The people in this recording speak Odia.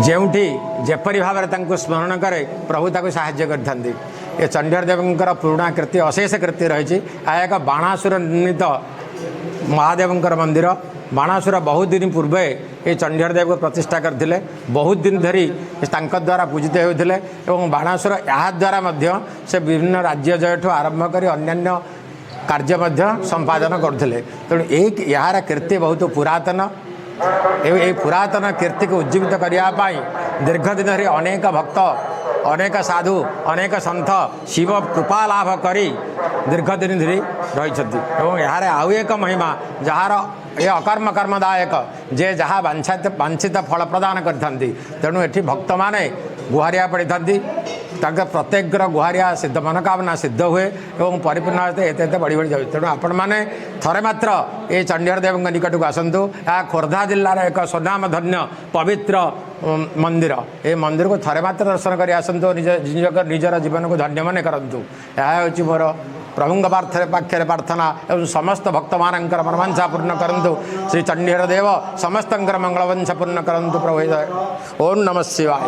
ଯେଉଁଠି ଯେପରି ଭାବରେ ତାଙ୍କୁ ସ୍ମରଣ କରେ, ପ୍ରଭୁ ତାକୁ ସାହାଯ୍ୟ କରିଥାନ୍ତି। ଏ ଚଣ୍ଡିହର ଦେବଙ୍କର ପୁରୁଣା କୀର୍ତ୍ତି, ଅଶେଷ କୀର୍ତ୍ତି ରହିଛି। ଏହା ଏକ ବାଣାସୁର ନିର୍ମିତ ମହାଦେବଙ୍କର ମନ୍ଦିର। ବାଣାସୁର ବହୁତ ଦିନ ପୂର୍ବେ ଏ ଚଣ୍ଡିହର ଦେବକୁ ପ୍ରତିଷ୍ଠା କରିଥିଲେ। ବହୁତ ଦିନ ଧରି ତାଙ୍କ ଦ୍ୱାରା ପୂଜିତ ହେଉଥିଲେ ଏବଂ ବାଣାସୁର ଏହା ଦ୍ୱାରା ମଧ୍ୟ ସେ ବିଭିନ୍ନ ରାଜ୍ୟ ଜୟଠୁ ଆରମ୍ଭ କରି ଅନ୍ୟାନ୍ୟ କାର୍ଯ୍ୟ ମଧ୍ୟ ସମ୍ପାଦନ କରୁଥିଲେ। ତେଣୁ ଏହାର କୀର୍ତ୍ତି ବହୁତ ପୁରାତନ ଏବଂ ଏହି ପୁରାତନ କୀର୍ତ୍ତିକୁ ଉଜ୍ଜୀବିତ କରିବା ପାଇଁ ଦୀର୍ଘ ଦିନ ଧରି ଅନେକ ଭକ୍ତ, ଅନେକ ସାଧୁ, ଅନେକ ସନ୍ଥ ଶିବ କୃପା ଲାଭ କରି ଦୀର୍ଘ ଦିନ ଧରି ରହିଛନ୍ତି। ଏବଂ ଏହାର ଆଉ ଏକ ମହିମା, ଯାହାର ଏ ଅକର୍ମ କର୍ମଦାୟକ, ଯେ ଯାହା ବାଞ୍ଛିତ ଫଳ ପ୍ରଦାନ କରିଥାନ୍ତି। ତେଣୁ ଏଠି ଭକ୍ତମାନେ ଗୁହାରିଆ ପଡ଼ିଥାନ୍ତି। ତାଙ୍କ ପ୍ରତ୍ୟେକର ଗୁହାରିଆ ସିଦ୍ଧ, ମନୋକାମନା ସିଦ୍ଧ ହୁଏ ଏବଂ ପରିପୂର୍ଣ୍ଣ ଏତେ ଏତେ ବଢ଼ି ବଢ଼ି ଯାଉଛି। ତେଣୁ ଆପଣମାନେ ଥରେ ମାତ୍ର ଏ ଚଣ୍ଡିହର ଦେବଙ୍କ ନିକଟକୁ ଆସନ୍ତୁ। ଏହା ଖୋର୍ଦ୍ଧା ଜିଲ୍ଲାର ଏକ ସ୍ୱନାମଧନ୍ୟ ପବିତ୍ର ମନ୍ଦିର। ଏ ମନ୍ଦିରକୁ ଥରେ ମାତ୍ର ଦର୍ଶନ କରି ଆସନ୍ତୁ, ନିଜର ଜୀବନକୁ ଧନ୍ୟ ମନେ କରନ୍ତୁ। ଏହା ହେଉଛି ମୋର ପ୍ରଭୁଙ୍କ ପାଖରେ ପ୍ରାର୍ଥନା ଏବଂ ସମସ୍ତ ଭକ୍ତମାନଙ୍କର ମନବାଞ୍ଛା ପୂର୍ଣ୍ଣ କରନ୍ତୁ। ଶ୍ରୀ ଚଣ୍ଡିହର ଦେବ ସମସ୍ତଙ୍କର ମଙ୍ଗଳବାଞ୍ଛା ପୂର୍ଣ୍ଣ କରନ୍ତୁ ପ୍ରଭୁ। ଓମ୍ ନମଃ ଶିବାୟ।